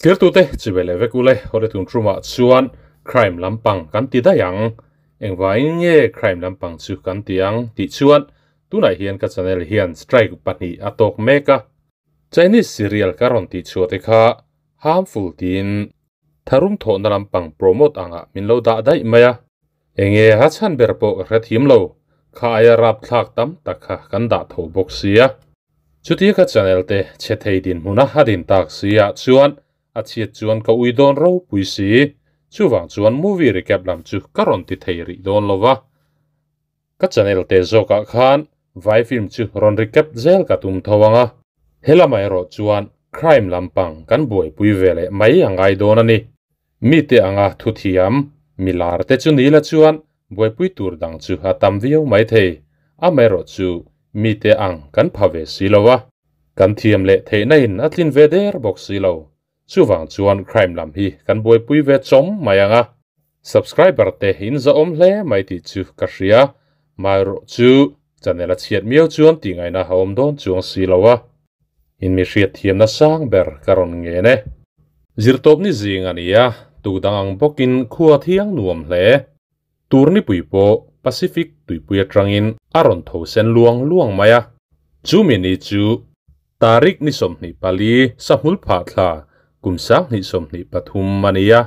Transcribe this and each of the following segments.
Thirtute chibele vekule hore tun truma chuan crime lampang kan ti dayang engwain nge crime lampang chu kan tiang ti chuan tunah hian ka channel hian strike pahnih atok meka Chinese serial karon ti chu te kha harmful tin tharum tho na lampang promote anga min lo da dai maya enge ha chan ber po hrathim lo kha aya rap thlak tam tak kha kan da tho bawk sia chuti ka channel te che thei din hmuna hadin tak sia chuan a chiat chuan ka ui don ro pui si chuwang chuan movie recap lam chu karon ti thei ri don lova ka channel te zoka khan vai film chu ron recap zel ka tum thawanga helamai ro chuan crime lampang kan buai pui vele mai angai don ani mi te anga thu thiam milar te chu nila chuan buai pui tur dang chu ha tam viau mai thei amai ro chu mi te ang kan phave silowa kan thiam le thei na in atlin ve der bok silo chuwang chuan crime lam hi kan buai pui ve chom mai anga subscriber te in za om hle mai ti chu ka hria mai ro chu channel a chiat miau chuan ti ngai na hom don chuang silowa in mi hriat thiam na sang ber karon nge ne zirtop ni zing ania tu dang bokin khuwa thiang nuam hle turni puipo Pacific tuipuia tangin aron tho sen luang luang maya chumi ni chu tarik ni somni pali sahmul pha thla kumsang ni somni pathum mania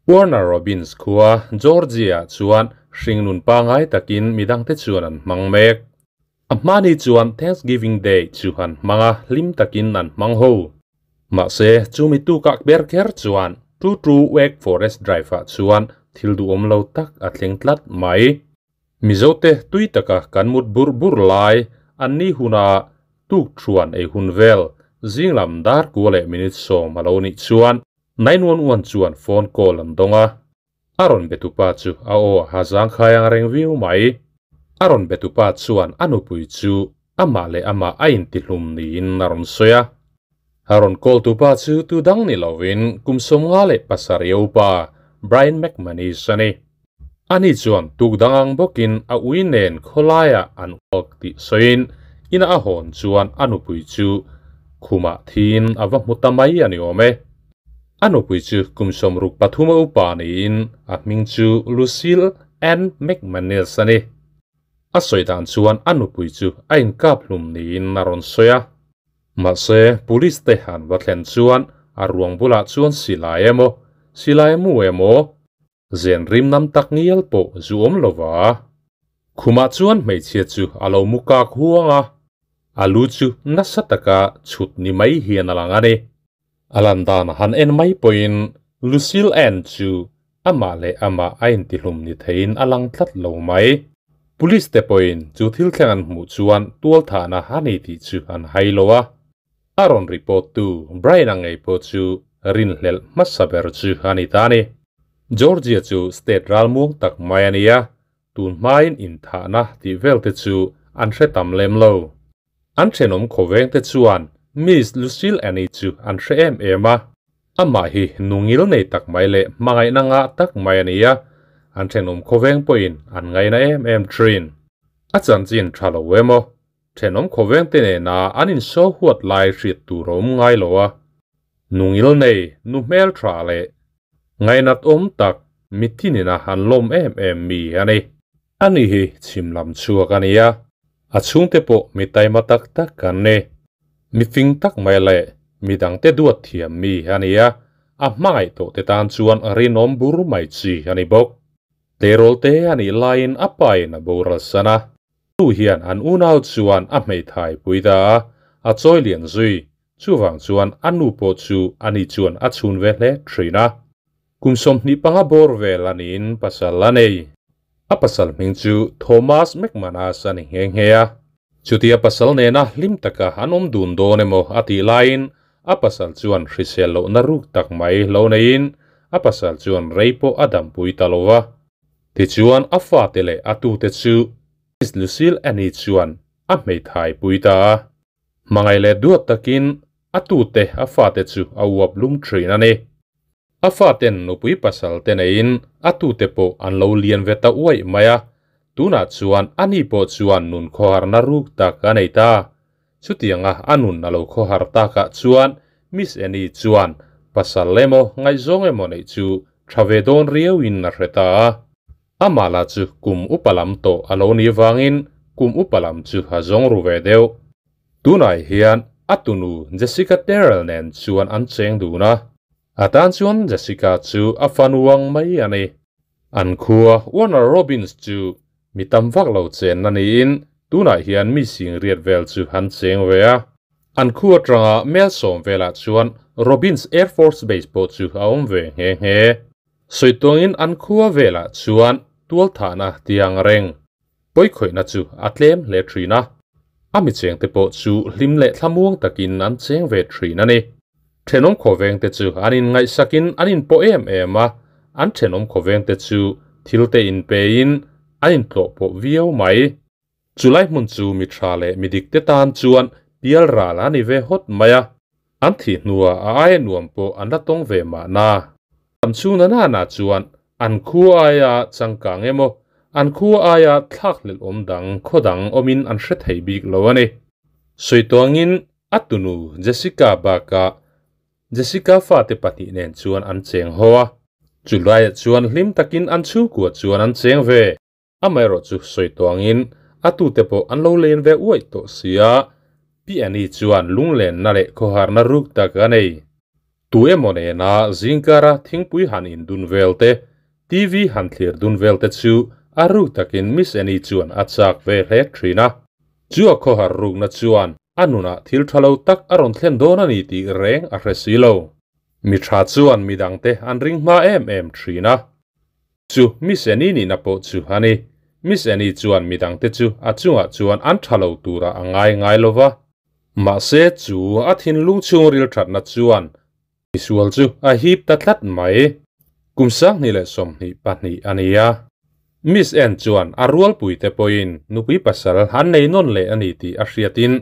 Warner Robins khuwa Georgia chuan hringnun pangai takin midang te chuan an mangmek amani chuan Thanksgiving Day chuhan manga lim takin an mangho ma se chumi tu kak ber kher chuan tu tu Wake Forest Drive a chuan thil du om lo tak a thleng tlat mai mizote tuitaka kanmut bur bur lai anni huna tuk thuan ei hun vel zinglam dar kuale minute som alo ni chuan 911 chuan phone call an donga aron betupa chu a o hazang khayang reng viu mai aron betupa chuan anupui chu ama le ama ain ti hlum ni in aron soya aron call tupa chu tu dang ni lovin kumsomnga le pasariopa Brian McManus ani ani chuan tuk dangang bokin a uinen kholaya an ok ti soin ina a hon chuan anupui chu khuma thin awa mutamai ani ome anupui chu kumsom ruk pathuma upa ni in a hming chu Lucille Ann McManus ani a soidan chuan anupui chu ain kap hlum ni in aron soya ma se police te han watlen chuan a ruang bula chuan silai emo silai mu emo zen rim nam tak ngial po zuom lova khuma chuan hmeichhia chu alo muka khuanga alu chu nasataka chut ni mai hian alanga ni alandan han en mai poin Lucille Ann chu ama le ama ain ti hlum ni thein alang tlat lo mai police te poin chu thil thleng an hmu chuan tual tha na hani ti chu an hailowa aron report tu Brian angei po chu rin hlel masaber chu hani tani Georgia chu state ralmuang tak mai ania tun main in tha na ti vel te chu an hre tam lem lo an thenom khoweng te chuan Miss Lucille Annie chu an hre em em a ama hi nungil nei tak mai le mangai na nga tak mai ania an thenom khoweng poin an ngai na em em trin a chanchin thalo emo thenom khoweng te ne na anin so huat lai hriat tu rom ngai lowa nungil nei nu hmel tha le ngai nat om tak mitini na han lom em em mi ani ani hi chimlam chuak ania a chhungte po mi taima tak tak kan ne mi fing tak mai le midang te duat thiam mi ania a hmangai to te tan chuan rinom bur mai chi ani bok terol te ani line a pai na boral sana tu hian an unau chuan a hmei thai puida a choi lian zui chuwang chuan anu po chu ani chuan a chhun ve hle threina kumsom ni panga bor vel anin pasal anei a pasal hming chu Thomas McManus ani nge nge a chutia pasal ne na hlim taka anom dun don emo ati line a pasal chuan hrisel lo na ruk tak mai lo nein a pasal chuan reipo adam pui talowa ti chuan a fa te le atu te chu Lucille Annie chuan a hmei thai pui ta mangai le duat takin atu te a fa te chu a uap lum thrin ani a fa ten nupui pasal te nein atu te po an lo lian ve ta uai maya tuna chuan ani po chuan nun khohar na ruk tak anei ta chutianga anun alo khohar taka chuan Miss Annie chuan Pasal emaw ngaihzawng emaw neih chu tha ve dawn riau in a hre ta a. Amah lah chu kum upa lam tawh a lo nih vangin kum upa lam chu a zawng ru ve deuh. Tunah hian a tunu Jessica Terrell nen chuan an cheng dun a. A tan chuan Jessica chu a fanu ang mai a ni. An khua Warner Robins chu mi tam vak lo chenna niin tunah hian mi sing riat vel chu an cheng ve a. An khu atanga mel sawm velah chuan Robins Air Force Base pawh chu a awm ve nghe nghe. Sawituangin an khua velah chuan tualthahna tiang reng pawikhawihna chu a tlem hle thin a. A mi chengte pawh chu hlim leh thlamuang takin an cheng ve thin a ni. Thenawm khawvengte chu an inngaihsakin an inpawh em em a, an thenawm khawvengte chu thilte inpein an intlawhpawh viau mai. Chulai hmun chu mi tha leh mi dik te tan chuan pial ral a ni ve hawt mai a, an thih hnuah a aia nuam pawh an la tawng ve mahna. Tam chhung nana chuan an khua aia changkang emaw, an khua aia thlakhlelh awm dang khaw dang awmin an hre thei bik lo a ni. Sawituangin a tunu Jessica bakah Jessica fate pahnih nen chuan an cheng ho a, chulaiah chuan hlim takin an chhungkua chuan an cheng ve. Amaherawh chu sawi tawh angin a tute pawh an lo len ve uaih tawh sia, Pi Annie chuan lunglenna leh khawharna ruk tak a nei. Tu emaw nena zingkara thingpui han indun vel te, TV han thlir dun vel te chu a ruk takin Miss Annie chuan a chak ve hle thin a. Chu a khawhar rukna chuan a nunah thil tha lo tak a rawn thlen dawn a ni tih reng a hre si lo. Mi tha chuan midangte an ring hma em em thin a. Chu Miss Annie nihna pawh chu a ni. Miss Annie chuan midangte chu a chungah chuan an tha lo turah a ngai ngai lo va. Mahse chu a thinlung chhungril thatna chuan misual chu a hip ta tlat mai. Kum 2022 a ni a. Miss Anne chuan a rualpuite pawhin nupui pasal an nei nawn leh a ni tih a hriatin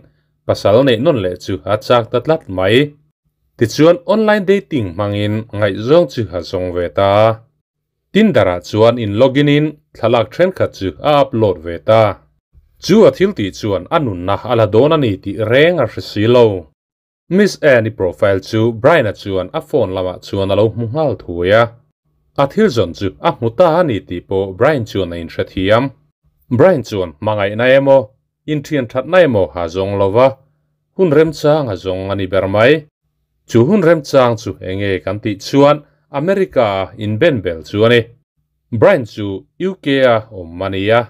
pasal neih nawn leh chu a chak ta tlat mai. Tichuan online dating hmangin ngaihzawng chu a zawng ve ta. Tinder ah chuan in login in thlalak thenkhat chu a upload ve ta. Chu a thil tih chuan a nunna a la dawn a ni tih reng a hre si lo. Miss Anne-i profile chu Brian-a chuan a phone lamah chuan a lo hmu nghal thuai a. A thil zawn chu a hmu ta a ni tih pawh Brian chuan a inhrethiam. Brian chuan hmangaihna emaw, inthian thatna emaw a zawng lo va, hun remchang a zawng a ni ber mai. Chu hun remchang chu enge kan tih chuan America-a inbenbel chu a ni. Brian chu UK-a awm a ni a.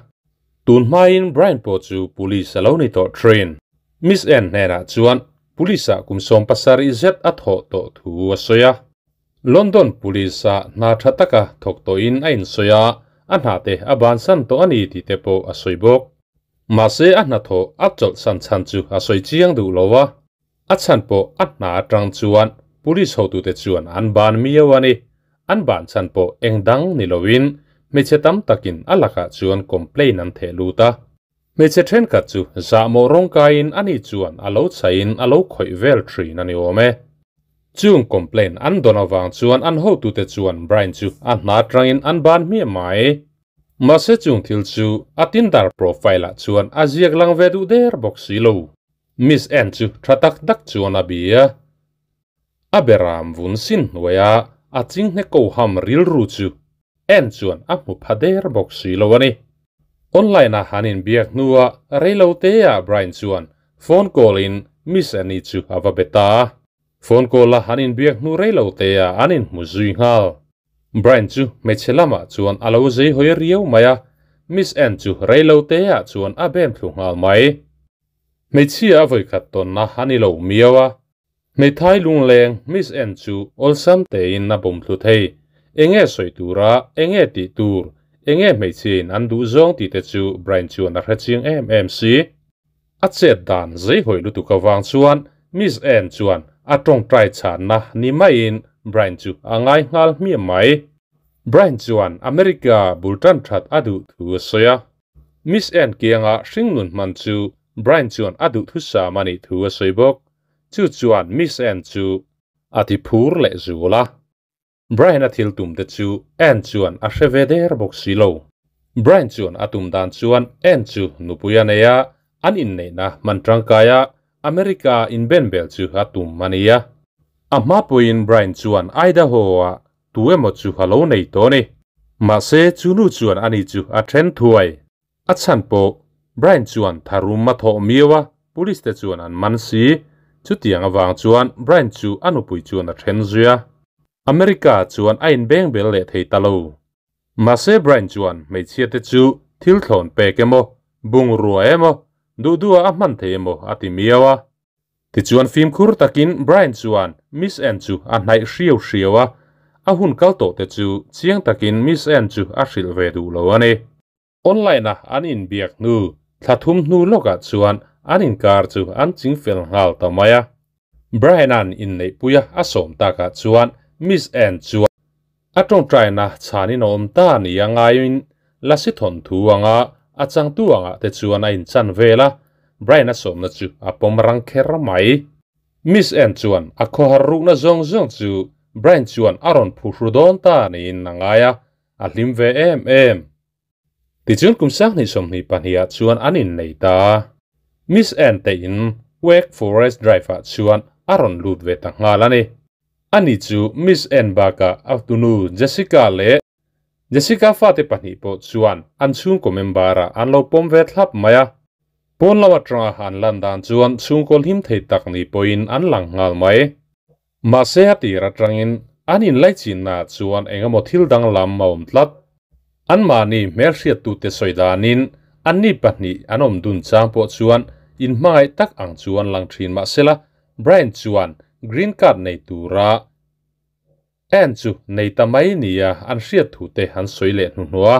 Tun hmain Brian pawh chu police a lo ni tawh thin. Miss Ann hnenah chuan police-ah kum 70 zet a thawh tawh thu a sawi a. London police-ah hna tha taka thawk tawhin a insawi a, a hnate a bansan tawh a ni tih te pawh a sawi bawk. Mahse a hnathawh a chawlhsan chhan chu a sawi chiang duh lo a. A chhan pawh a hna atang chuan police hotute chuan an ban miau a ni. An ban chhan pawh eng dang ni loin hmeichhe tam takin a lakah chuan complaint an theh lut a. Hmeichhe thenkhat chu zahmawh rawngkaiin ani chuan a lo chhaiin a lo khawih vel thin a ni awm e. Chung complaint an dawn avang chuan an hotute chuan Brian chu a hna atangin an ban hmiah mai. Mahse chung thil chu a Tinder profile ah chuan a ziak lang ve duh der bawk si lo. Miss Ann chu tha tak tak chuan a bia. A beram vun sin hnuaia a chinghne ko ham rilru chu Ann chuan a hmu pha der bawk si lo a ni. Online a han inbiak hnua reilo te ah Brian chuan phone call in Miss Annie chu a va be ta a. Phone call a han inbiak hnu reilo te ah an inhmu zui nghal. Brian chu hmeichhe lamah chuan a lo zei hawi riau mai a, Miss Ann chu reilo te ah chuan a bem thlu nghal mai. Hmeichhia a vawikhat tawnna a ni lo miau a. Hmeithai lungleng Miss Ann chu awlsam tein a bawm thlu thei. Enge sawi tura, enge tih tur, enge hmeichhiain an duh zawng tih te chu Brian chuan a hre chiang em em si. A chet dan zei hawi lutuk avang chuan Miss Ann chuan a tawngtai chhanna ni maiin Brian chu a ngai nghal hmiah mai. Brian chuan America bul tan that a duh thu a sawi a. Miss Ann kianga hringnun hman chu Brian chuan a duh thusam a nih thu a sawi bawk. Chu chuan Miss Ann chu a ti phur leh zul a. Brian a thil tum te chu Ann chuan a hre ve der bawk si lo. Brian chuan a tum dan chuan Ann chu nupui a nei a, an inneihna hman tangkai a, America inbenbel chu a tum a ni a. A hma pawhin Brian chuan Idaho-ah tu emaw chu a lo nei tawh a ni. Mahse, chu nu chuan ani chu a then thuai. A chhan pawh Brian chuan tharum a thawh miau a, police te chuan an man si. Chutiang avang chuan Brian chu a nupui chuan a then zui a. America chuan a inbeng bel leh thei ta lo. Mahse Brian chuan hmeichhia te chu thil thlawn pek emaw, bungrua emaw, duh duha a hman thei emaw a ti miau a. Tichuan fimkhur takin Brian chuan Miss Ann chu a hnaih hriau hriau a, a hun kal tawh te chu chiang takin Miss Ann chu a hrilh ve duh lo a ni. Online a an inbiak hnu thla thum hnu lawkah chuan an inkar chu an ching fel nghal ta mai a. Brian-a'n inneihpuia a sawm takah chuan Miss Ann chuan a tawngtaina chhanin a awm ta ni a ngaiin Lasi thawnthu anga a changtu angah te chuan a inchan vel a, Brian-a sawmna chu a pawm rang kher mai. Miss Ann chuan a khawhar rukna zawng zawng chu Brian chuan a rawn phuhru dawn ta niin a ngai a, a hlim ve em em. Tichuan kum sanghnih 22 ah chuan an innei ta a. Miss Ann te in Wake Forest Drive ah chuan a rawn lut ve ta nghal a ni. Ani chu Miss Ann bakah a tunu Jessica leh Jessica fate pahnih pawh chuan an chhungkaw member ah an lo pawm ve thlap mai a. Pawn lo atanga an lan dan chuan chhungkaw hlim thei tak ni pawhin an lang nghal mai. Mahse a tir atangin an inlaichinnaah chuan engemaw thil danglam a awm tlat. Anmahni hmelhriattute sawi danin anni pahnih an awm dun chang pawh chuan inhmangaih tak ang chu an lang thin mahsela Brian chuan green card nei tura Ann chu nei ta mai nia an hriat thute an sawi leh hnuhnawh a.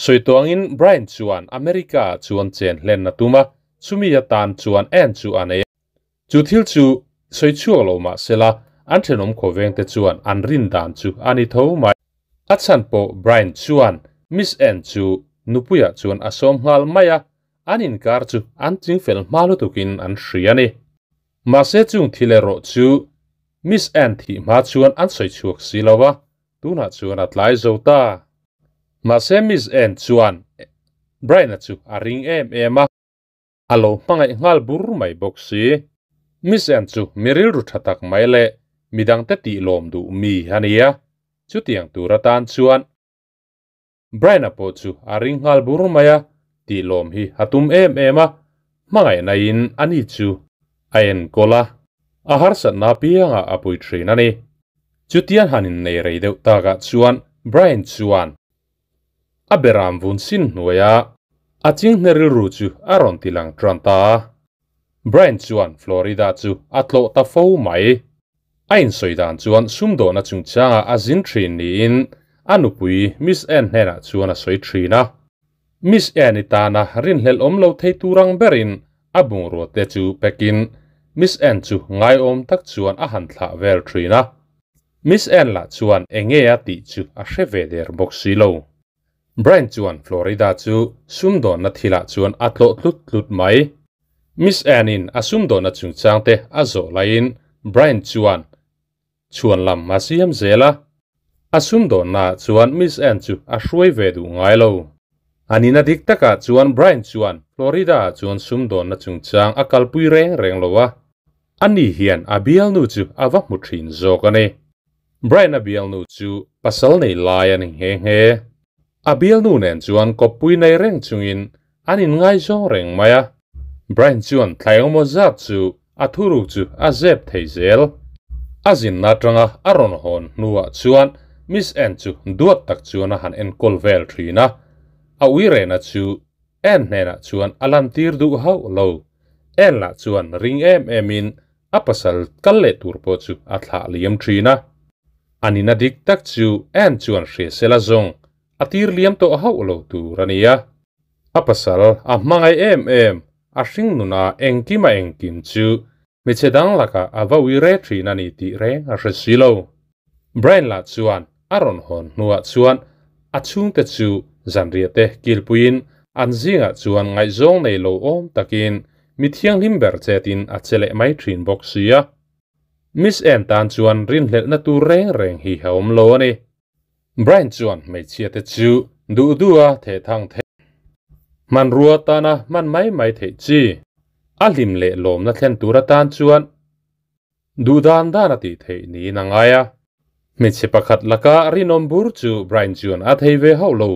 Sawi tawh angin Brian chuan America ah chuan chen hlen a tum a, chumi atan chuan Ann chu a nei a. Chu thil chu sawi chhuak lo mah sela, an thenawm khawvengte chuan an rin dan chu a ni tho mai. A chhan pawh Brian chuan Miss Ann chu nupuiah chuan a sawm nghal mai a, an inkar chu an chingfel hma lutukin an hria a ni. Mahse chung thil erawh chu Miss Ann thih hma chuan an sawi chhuak si lo a, tunah chuan a tlai zo ta. Mahse Miss Ann chuan Brian-a chu a ring em em a. A lo hmangaih nghal bur mai bawk si. Miss Ann chu mi rilru tha tak mai leh midangte tih lawm duh mi a ni a, chutiang tur atan chuan Brian-a pawh chu a ring nghal bur mai a, tih lawm hi a tum em em a, hmangaihna in ani chu a enkawl a, a harsatna apiangah a pui thin a ni. Chutiang han innei rei deuh takah chuan Brian chuan A beram vun sin hnuaia a chinghne rilru chu a rawn ti lang tan ta a. Brian chuan Florida chu a tlawh ta fo mai. A insawi dan chuan sumdawhna chungchangah a zin thin niin a nupui Miss Ann hnenah chuan a sawi thin a. Miss Ann-i tana rinhlelh awm lo thei tur ang berin a bungrua te chu pekin Miss Ann chu ngaiawm tak chuan a han thlah vel thin a. Miss Ann lah chuan enge a tih chu a hre ve der bawk si lo. Brian chuan Florida chu sumdawnna thilah chuan a tlawh tlut tlut mai. Miss Ann-in a sumdawnna chungchang te a zawh laiin Brian chuan chhuan lam a siam zel a. A sumdawnna ah chuan Miss Ann chu a hruai ve duh ngai lo. A nihna dik takah chuan Brian chuan Florida ah chuan sumdawnna chungchang a kalpui reng reng lo a. Ani hian a bialnu chu a va hmu thin zawk a ni. Brian-a bialnu chu pasal nei lai a ni nghe nghe. A bialnu nen chuan kawppui nei reng chungin an inngaizawng reng mai a. Brian chuan thlai engemaw zat chu a thuruk chu a zep thei zel. A zinna atanga a rawn hawn hnuah chuan Miss Ann chu duat tak chuan a han enkawl vel thin a. A uirena chu Ann hnenah chuan a lantir duh hauh lo. En lah chuan ring em em in a pasal kal leh tur pawh chu a thlah liam thin a. A nina dik tak chu En chuan hria sela zawng a tir liam tawh hauh lo tur a ni a. A pasal a hmangaih em em, a hring nuna engkim a engkim chu hmeichhe dang lakah a va ui re thin a ni tih reng a hre si lo. Brian lah chuan a rawn hawn hnuah chuan a chhungte chu zanriah te kilpuiin an zingah chuan ngaihzawng nei lo awm takin mi thianghlim ber chetin a che leh mai thin bawk si a. Miss Ann tan chuan rinhlelhna tur reng reng hi a awm lo a ni. Brian chuan hmeichhia te chu duh duha thehthang theih, hmanrua tana hman mai mai theih chi, a hlim leh lawmna thlen tur atan chuan. Duh dan dan a tih theih niin a ngai a. Hmeichhe pakhat laka rinawm bur chu Brian chuan a thei ve hauh lo.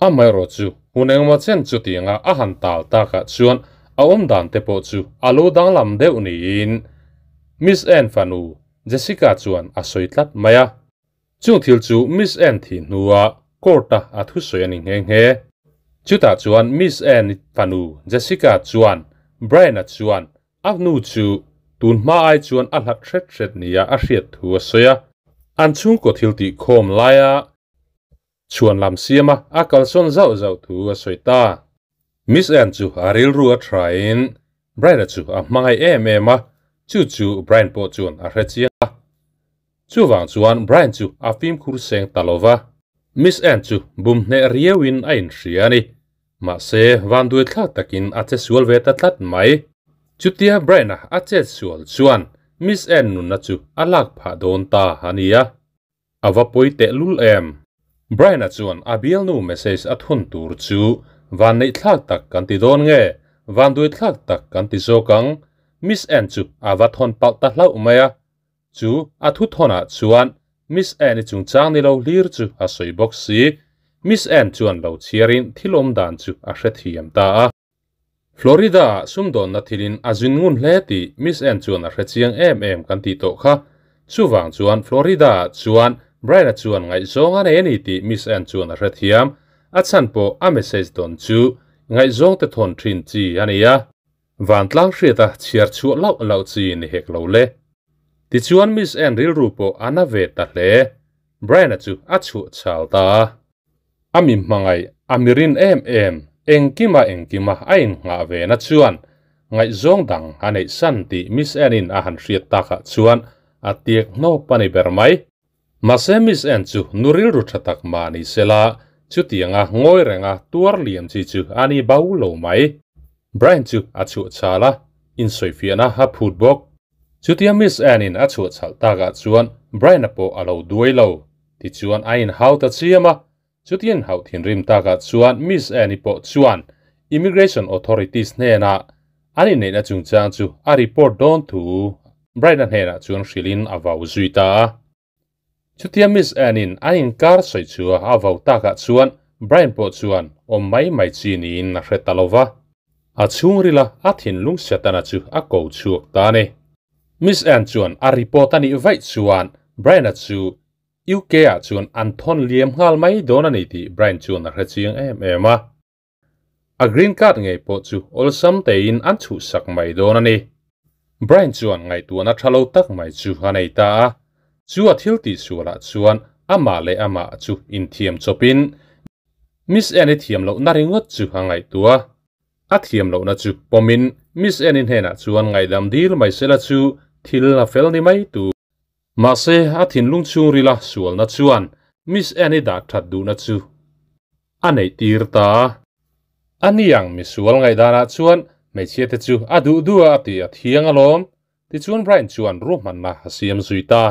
Amaherawh chu hun engemaw chen chutianga a han tal takah chuan a awm dan te pawh chu a lo danglam deuh niin Miss Ann fanu Jessica chuan a sawi tlat mai a. Chung thil chu Miss Ann thih hnua court-a a thusawi a ni nghe nghe. Chutah chuan Miss Ann fanu Jessica chuan Brian-a chuan A nu chu tun hma ai chuan a hlat hret hret nia a hriat thu a sawi a. An chhungkaw thil tih khawm laia chhuan lam siama a kalsawn zauh zauh thu a sawi ta. Miss Ann chu a rilru a thain Brian-a chu a hmangaih em em a, chu chu Brian pawh chuan a hre chiang a. Chuvang chuan Brian chu a fimkhur seng ta lo va. Miss Ann chu bum hneh riauin a inhria a ni. Mahse, vanduai thlak takin a che sual ve ta tlat mai. Chutia Brian-a a chet sual chuan Miss Ann nunna chu a lak phah dawn ta a nia. A va pawi teh lul em? Brian-a chuan a bialnu message a thun tur chu vanneih thlak tak kan ti dawn nge, vanduai thlak tak kan ti zawk ang? Miss Ann chu a va thawn palh ta hlauh mai a. Chu a thuthawnah chuan Miss Anne-i chungchang ni lo hlir chu a sawi bawk si. Miss Anne chuan lo chhiarin thil awm dan chu a hrethiam ta a. Florida-ah sumdawnna thilin a zin ngun hle tih Miss Anne chuan a hre chiang em em kan tih tawh kha. Chuvang chuan Florida-ah chuan Brian-a chuan ngaihzawng a nei a ni tih Miss Anne chuan a hrethiam. A chhan pawh a message dawn chu ngaihzawngte thawn thin chi a ni a. Vantlang hriata chhiar chhuah lauh lauh chi ni hek lo le. Tichuan Miss Ann rilru pawh a na ve ta hle. Brian-a chu a chhuah chhal ta a. A mi hmangaih, a mi rin em em, engkima engkima a innghah ve na chuan ngaihzawng dang a neih san tih Miss Ann-in a han hriat takah chuan a tiak hnawp a ni ber mai. Mahse Miss Ann chu nu rilru tha tak mah ni sela, chutianga ngawi renga tuar liam chi chu a ni bo lo mai. Brian chu a chhuah chhal a, insawifiahna a phut bawk. Chutia Miss Ann in a chhuah chhalh takah chuan Brian-a pawh a lo duai lo. Tichuan a inhau ta chiam a, chutia inhauh thinrim takah chuan Miss Ann-i pawh chuan Immigration Authorities hnenah an inneihna chungchang chu a report dawn thu Brian-a hnenah chuan hrilhin a vau zui ta a. Chutia Miss Ann-in an inkar sawi chu a vau takah chuan Brian pawh chuan awm mai mai chi niin a hre ta lo va. A chhungrila a thinlung Setana chu a ko chhuak ta a ni. Miss Ann chuan a report a nih vaih chuan Brian-a chu UK-ah chuan an thawn liam nghal mai dawn a ni tih Brian chuan a hre chiang em em a. A green card ngei pawh chu awlsam tein an chhuhsak mai dawn a ni. Brian chuan ngaihtuahna tha lo tak mai chu a nei ta a, chu a thil tihsualah chuan amah leh amah chu inthiam chawpin Miss Anne-i thiam lohna ringawt chu a ngaihtuah. A thiam lohna chu pawmin Miss Anne-i hnenah chuan ngaihdam dil mai sela chu thil a fel ni mai tur. Mahse, a thinlung chhungrila sualna chuan Miss Anne-i dah that duhna chu a neih tir ta a. A ni ang misual ngaihdanah chuan hmeichhia te chu a duh duh a tih a thiang alawm, tichuan Brian chuan ruahmanna a siam zui ta.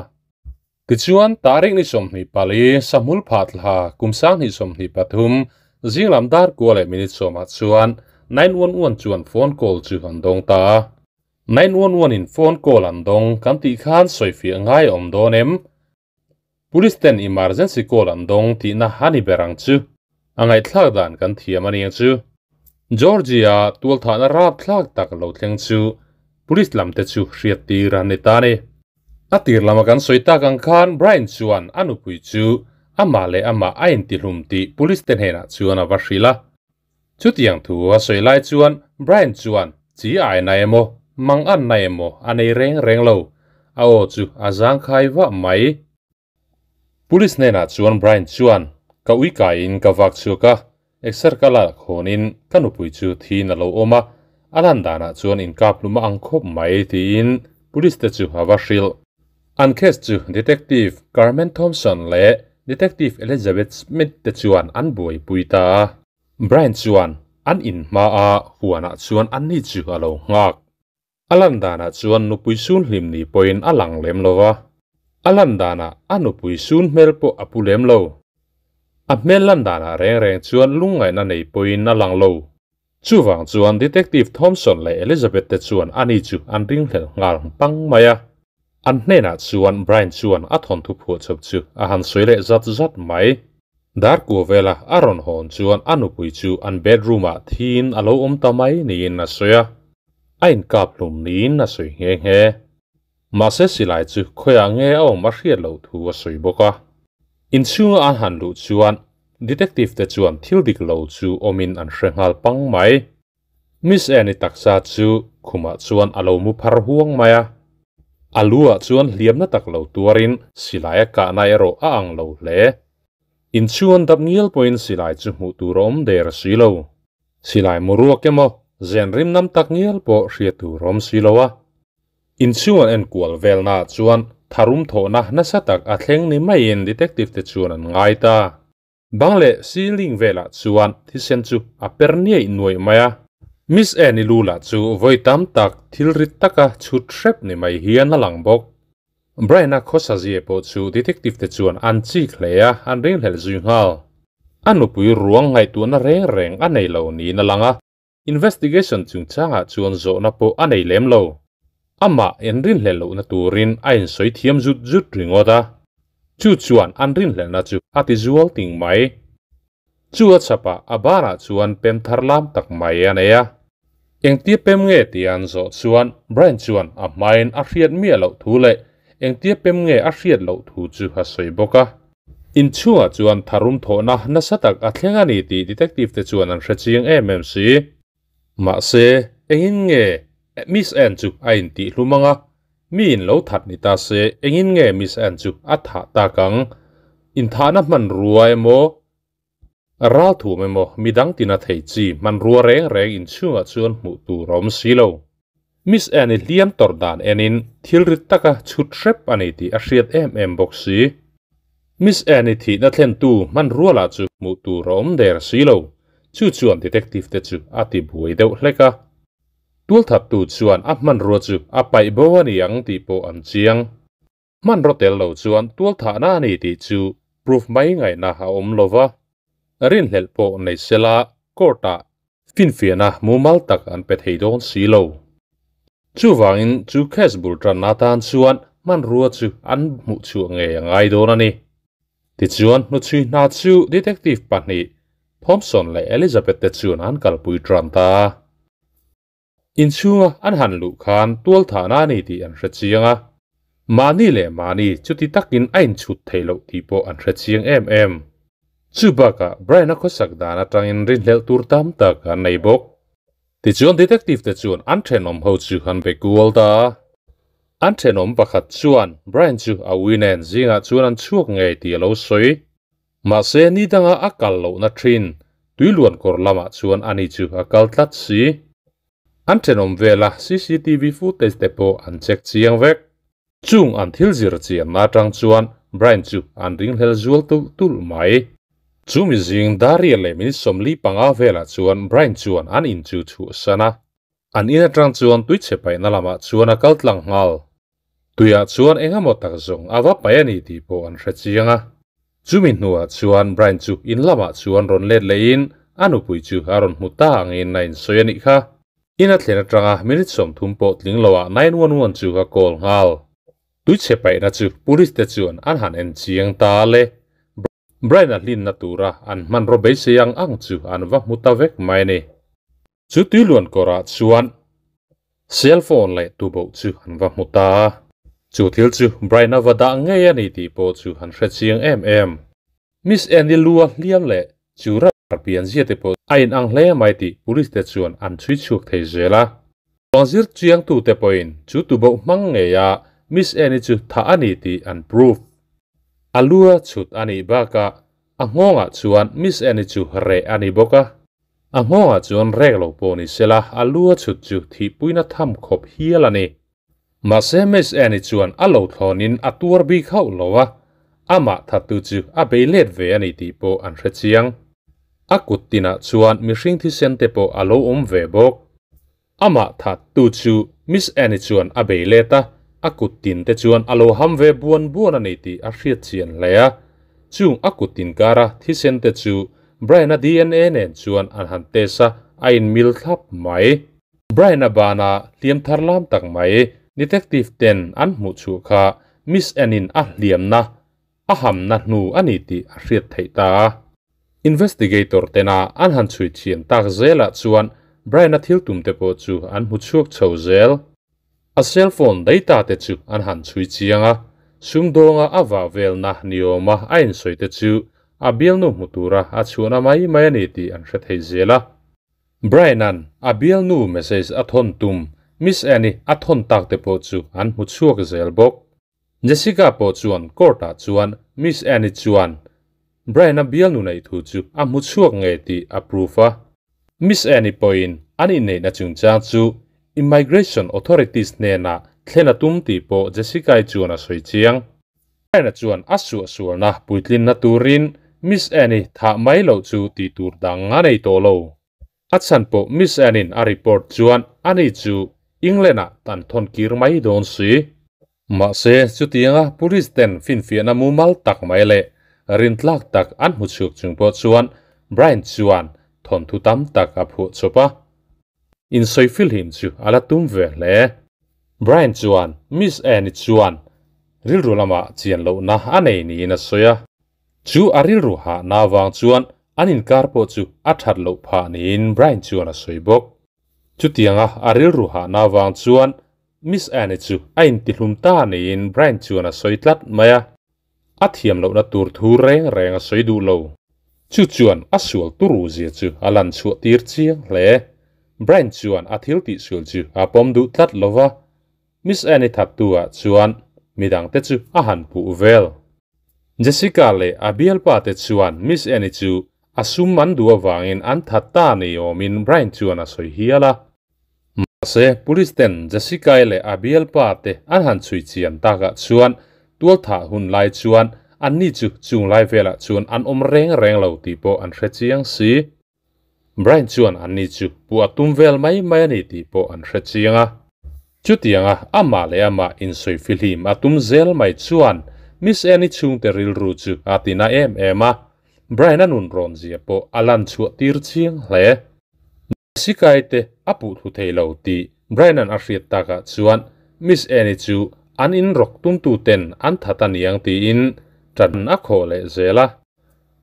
Tichuan, tarik ni 24, Sahmul phah thla kum 2023, zinglam dar kua leh minute sawmah chuan 911 chuan phone call chu an dawng ta a. 911 in phone call an dawng kan tih khan sawifiah ngai a awm dawn em? Police ten emergency call an dawng tihna a ni ber ang chu. A ngaihthlak dan kan thiam a niang chu. Georgia tualthahna rapthlak tak lo thleng chu police lam te chu hriat tir an ni ta a ni. A tir lama kan sawi tak ang khan Brian chuan a nupui chu amah leh amah a intihlum tih police te hnenah chuan a va hrilh a. Chutiang thu a sawi lai chuan Brian chuan chi aina emaw, mang anna emaw a nei reng reng lo. A aw chu a zangkhai vah mai. Police hnenah chuan Brian chuan, Ka ui kaiin ka vak chhuak a, exer ka lak hawnin ka nupui chu thiin a lo awm a, a lan danah chuan inkap hlum a ang khawp mai, tiin police te chu a va hrilh. An case chu Detective Carmen Thompson leh Detective Elizabeth Smith te chuan an buaipui ta a. Brian chuan an in hmaa huanah chuan anni chu a lo nghak. A lan danah chuan nupui sun hlim ni pawhin a lang lem lo va, a lan danah a nupui sun hmel pawh a pu lem lo. A hmel lan danah reng reng chuan lungngaihna nei pawhin a lang lo. Chuvang chuan Detective Thompson leh Elizabeth te chuan ani chu an ringhlel nghal pang mai a. An hnenah chuan Brian chuan a thawnthu phuahchawp chu a han sawi leh zat zat mai. Dar kua vela a rawn hawn chuan a nupui chu an bedroom ah thiin a lo awm ta mai niin a sawi a, a inkap hlum niin a sawi nghe nghe. Mahse silai chu khawiah nge a awm a hriat loh thu a sawi bawk a. Inchhunga an han luh chuan detective te chuan thil dik lo chu awmin an hre nghal pang mai. Miss Anne-i taksa chu khumah chuan a lo mu phar huang mai a. A lu ah chuan hliamna tak lo tuarin silai a kahna erawh a ang lo hle. Inchhung an dap ngial pawhin silai chu hmuh tur a awm der si lo. Silai mu ruak emaw zen rim nam tak ngial pawh hriat tur a awm si lo a. Inchhung an enkual velnaah chuan tharum thawhna nasa tak a thleng ni maiin detective te chuan an ngai ta. Bang leh ceiling velah chuan thisen chu a per niaih nuaih mai a. Miss Annie lu lah chu vawi tam tak thil rit taka chhut hrep ni mai hian a lang bawk. Brian-a khawsa zia pawh chu detective te chuan an chik hle a, an ringhlelh zui nghal. A nupui ruang ngaihtuahna reng reng a nei lo niin a lang a. Investigation chungchangah chuan zawhna pawh a nei lem lo. Amah en rinhlelh lohna turin a insawi thiam zut zut ringawt a. Chu chuan an rinhlelhna chu a ti zual ting mai. Chu a chhapah a banah chuan pem thar lam tak mai a nei a. Engtia pem nge tia an zawh chuan Brian chuan a hmain a hriat miah loh thu leh engtia pem nge a hriat loh thu chu a sawi bawk a. Inchhungah chuan tharum thawhna nasa tak a thleng a ni tih detective te chuan an hre chiang em em si. Mahse, engin nge Miss Ann chu a intih hlum ang a? Mi in lo that ni ta se, engin nge Miss Ann chu a thah tak ang? Inthahna hmanrua emaw, ral thum emaw midang tina thei chi hmanrua reng reng inchhungah chuan hmuh tur a awm si lo. Miss Ann-i hliam tawrh dan enin thil rit taka chhut hrep a ni tih a hriat em em bawk si. Miss Ann-i thihna thlentu hmanrua lah chu hmuh tur a awm der si lo. Chu chuan detective te chu a ti buai deuh hlek a. Tualthattu chuan a hmanrua chu a paih bo a ni ang tih pawh an chiang. Hmanraw tel lo chuan tualthahna a ni tih chu proof mai ngaihna a awm lo va, rinhlelh pawh nei sela court-ah finfiahna mumal tak an pe thei dawn si lo. Chuvangin chu case bul tanna atan chuan hmanrua chu an hmuhchhuah ngei a ngai dawn a ni. Tichuan hnuchhui hna chu detective pahnih Thompson leh Elizabeth te chuan an kalpui tan ta a. Inchhunga an han luh khan tualthahna a ni tih an hre chiang a, mahni leh mahni chuti takin a inchhut theih loh tih pawh an hre chiang em em. Chu bakah Brian-a khawsak dan atangin rinhlelh tur tam tak an nei bawk. Tichuan detective te chuan an thenawm ho chu an be kual ta a. An thenawm pakhat chuan Brian chu a ui nen zingah chuan an chhuak ngei tih a lo sawi. Mahse ni danga a kal lohna thin tuiluan kawr lamah chuan ani chu a kal tlat si. An thenawm vela cctv footage te pawh an check chiang vek. Chung an thil zir chianna atang chuan Brian chu an ringhlel zual tulh tulh mai. Chu mizing Daria leh minute 45 velah chuan Brian chuan an in chu chhuahsan a. An in atang chuan tuichhe paihna lamah chuan a kal tlang nghal. Tuiah chuan eng emaw tak zawng a va paih a ni tih pawh an hre chiang a. Chumi hnuah chuan Brian chu in lamah chuan rawn let lehin a nupui chu a rawn hmu ta angin a insawi a nih kha. In a thlen atanga minute 30 pawh tling loah 911 chu a call nghal. Tuichhe paihna chu police te chuan an han en chiang ta le. Brian a hlinna tura an hmanraw beisei ang ang chu an va hmu ta vek mai a ni. Chu tuiluan kawrah chuan cell phone leh tuboh chu an va hmu ta a. Chu thil chu Brian a va dah ngei a ni tih pawh chu an hre chiang em em. Miss Annie lu a hliam leh chu rar pian zia te pawh a inang hle mai tih police te chuan an chhui chhuak thei zel a. Ruangzir chiangtute pawhin chu tuboh hmang ngei a Miss Annie chu thah a ni tih an proof. A lu a chhut a nih bakah a nghawngah chuan Miss Annie chu reh a ni bawk a. A nghawngah chuan rek lo pawh ni sela a lu a chhut chu thihpuina tham khawp hial a ni. Mahse Miss Annie chuan a lo thlawnin a tuar bik hauh lo a, amah thattu chu a bei let ve a ni tih pawh an hre chiang. A kut tinah chuan mihring thisen te pawh a lo awm ve bawk. Amah thattu chu Miss Annie chuan a bei let a, a kut tin te chuan a lo ham ve buan buan a ni tih a hriat chian hle a. Chung a kut tin kara thisen te chu Brian-a DNA nen chuan an han test a, a inmil thlap mai. Brian-a bana hliam thar lam tak mai. Detective ten an hmuh chhuah kha Miss Anne-in a hliamna a hamna hnu a ni tih a hriat theih ta a. Investigator tena an han chhui chhian tak zelah chuan Brian-a thil tum te pawh chu an hmu chhuak chho zel. A cell phone data te chu an han chhui chiang a, sumdawnga a vah velna ni awma a insawi te chu a bialnu hmu tura a chhuahna mai mai a ni tih an hre thei zel a. Brian-a'n a bialnu message a thawn tum Miss Anne-i a thawn tak te pawh chu an hmu chhuak zel bawk. Jessica pawh chuan court-ah chuan Miss Anne-i chuan Brian-a bialnu neih thu chu a hmu chhuak ngei tih a proof a. Miss Anne-i pawhin an inneihna chungchang chu Immigration authorities hnenah thlen a tum tih pawh Jessica-i chuan a sawi chiang. Brian-a chuan a suahsualna puitlinna turin Miss Anne-i thah mai loh chu tih tur dang a nei tawh lo. A chhan pawh Miss Anne-in a report chuan ani chu England-ah tan thawn kir mai dawn si. Mahse, chutianga police ten finfiahna mumal tak mai leh rintlak tak an hmu chhuak chung pawh chuan Brian chuan thawnthu tam tak a phuah chawp a. Insawi filhim chu a la tum ve hle. Brian chuan Miss Anne-i chuan rilru lamah chian lohna a nei niin a sawi a. Chu a rilru hahna avang chuan an inkar pawh chu a that loh phah niin Brian chuan a sawi bawk. Chutianga a rilru hahna avang chuan Miss Anne chu a intihlum ta niin Brian chuan a sawi tlat mai a. A thiam lohna tur thu reng reng a sawi duh lo. Chu chuan a sual turu zia chu a lan chhuah tir chiang hle. Brian chuan a thil tihsual chu a pawm duh tlat lo va, Miss Anne thattu ah chuan midang te chu a han puh vel. Jessica leh a bialpa te chuan Miss Anne chu a sum an duh avangin an that ta ni awmin Brian chuan a sawi hial a. Mahse, police ten Jessica-i leh a bialpa te an han chhui chian takah chuan tualthah hun lai chuan anni chu chung lai velah chuan an awm reng reng lo tih pawh an hre chiang si. Brian chuan anni chu puh a tum vel mai mai a ni tih pawh an hre chiang a. Chutianga amah leh amah insawi fihlim a tum zel mai chuan Miss Annie chhungte rilru chu a ti na em em a, Brian-a nun rawn zia pawh a lan chhuah tir chiang hle. Jessica-i te a puh thu thei lo tih Brian-a'n a hriat takah chuan Miss Annie chu an inrawk tumtuten an that a niang tiin tan a khawh leh zel a.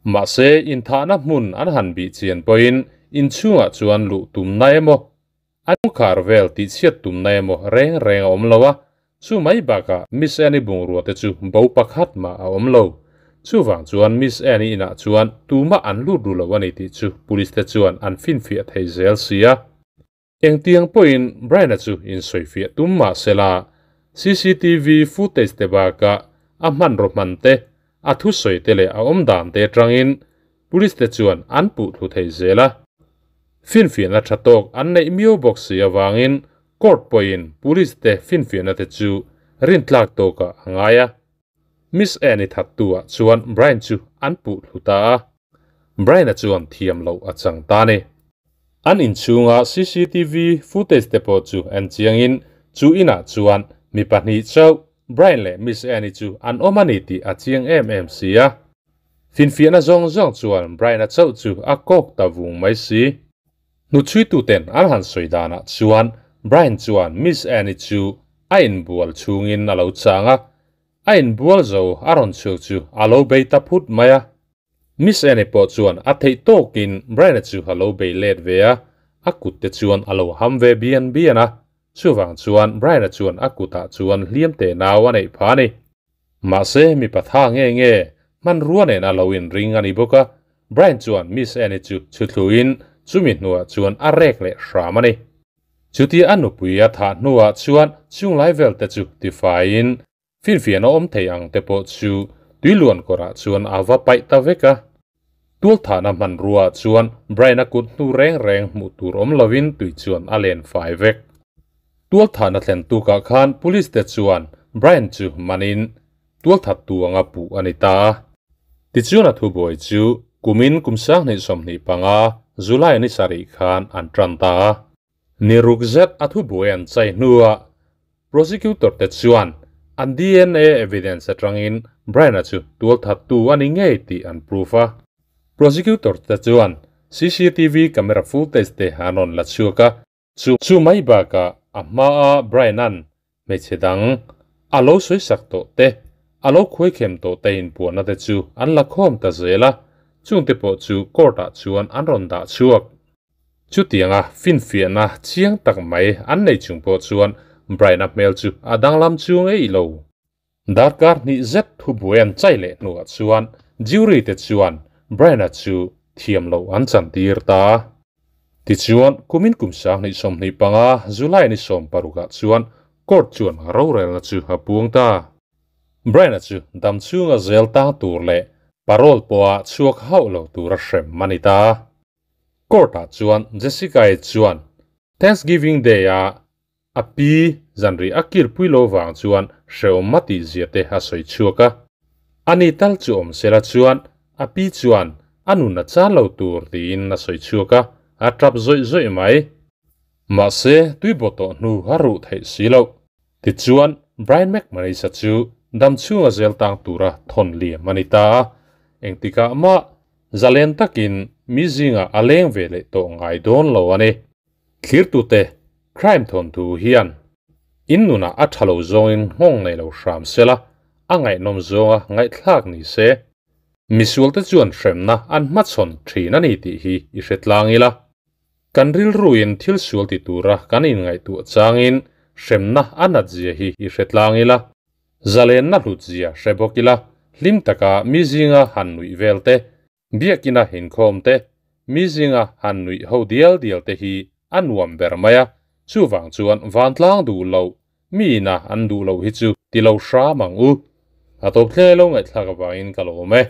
Mahse, inthahna hmun an han bih chian pawhin inchhungah chuan luh tumna emaw, an khar vel tihchhiat tumna emaw reng reng a awm lo a, chu mai bakah Miss Annie bungrua te chu bo pakhat mah a awm lo. Chuvang chuan Miss Annie inah chuan tumah an lut ru lo a ni tih chu police te chuan an finfiah thei zel si a. Engtiang pawhin Brian-a chu insawifiah tum mah sela, cctv footage te bakah a hmanraw hman te, a thusawi te leh a awm dan te atangin police te chuan an puh thlu thei zel a. Finfiahna tha tawk an neih miau bawk si avangin court pawhin police te finfiahna te chu rintlak tawkah a ngai a. Miss Anne-i thattu-ah chuan Brian chu an puh thlu ta a. Brian-a chuan thiam loh a chang ta a ni. An inchhunga cctv footage te pawh chu en chiangin chu inah chuan mi pahnih chauh Brian leh Miss Anne-i chu an awm a ni tih a chiang em em si a. Finfiahna zawng zawng chuan Brian-a chauh chu a kawk ta vung mai si. Hnuchhuituten an han sawi danah chuan Brian chuan Miss Anne-i chu a inbual chhungin a lo chang a, a inbual zo a rawn chhuak chu a lo bei ta phut mai a. Miss Anne pawh chuan a theih tawkin Brian-a chu a lo bei let ve a, a kut te chuan a lo ham ve bian bian a, chuvang chuan Brian-a chuan a kutah chuan hliam teh nau a neih phah a ni. Mahse, mipa tha nge nge hmanrua nen a lo inring a ni bawk a, Brian chuan Miss Anne chu chhuthluin chumi hnuah chuan a rek leh hram a ni. Chutia a nupui a thah hnuah chuan chunglai vel te chu tifaiin Finfiahna awm thei ang te pawh chu tuiluan kawrah chuan a va paih ta vek a. Tualthahna hmanruaah chuan Brian-a kut hnu reng reng hmuh tur awm lovin tui chuan a len fai vek. Tualthahna thlen tukah khan police te chuan Brian chu manin tualthattu anga puh a ni ta a. Tichuan a thubuai chu kumin kum 2025 July ni sarih khan an tan ta a. Ni ruk zet a thubuai an chai hnuah Prosecutor te chuan an dna evidence atangin Brian-a chu tualthattu a ni ngei tih an proof a. Prosecutor te chuan cctv camera footage te an rawn la chhuak a, chu chu mai bakah a hmaa Brian-a'n Hmeichhe dang a lo sawisak tawh te, a lo khuaikhem tawh te inpuahna te chu an la khawm ta zel a, chungte pawh chu court ah chuan an rawn dah chhuak. Chutianga finfiahna chiang tak mai an nei chung pawh chuan Brian-a hmel chu a danglam chu ngei lo. Darkar hnih zet thubuai an chai leh hnuah chuan jury te chuan Brian-a chu thiam loh an chantir ta. Tichuan, kumin kum 2025 July ni 16 ah chuan court chuan rorelna chu a puang ta. Brian-a chu dam chhunga zel tang tur leh parole pawha chhuak hauh lo tura hrem a ni ta. Court ah chuan Jessica-i chuan Thanksgiving Day-a A pi zanri a kirpui lo vang chuan hrehawm a tih zia te a sawi chhuak a. Ani tal chu awm sela chuan a pi chuan a nun a chan lo tur tiin a sawi chhuak a, a tap zawih zawih mai. Mahse, tui baw tawh hnu a ruh theih si loh. Tichuan, Brian McManus-a chu dam chhunga zel tang tura thawn liam a ni ta a, engtikah mah zalen takin mi zingah a leng ve leh tawh ngai dawn lo a ni. Thlirtute crime thawnthu hian in nunah a tha lo zawngin nghawng nei lo hram sela, a ngaihnawm zawnga ngaihthlak ni se. Misualte chuan hremna an hmachhawn thin a ni tih hi i hre tlang ila. Kan rilruin thil sual ti tura kan inngaihtuah changin hremna a nat zia hi i hre tlang ila. Zalenna hlut zia hre bawk ila, hlim taka mi zinga han nuih vel te, Biakina inkhawm te, mi zinga han nuih ho dial dial te hi a nuam ber mai a, chuvang chuan vantlang duh lo, mi ina an duh loh hi chu ti lo hram ang u. A tawp thleng lo ngaihthlak avangin ka lawm e.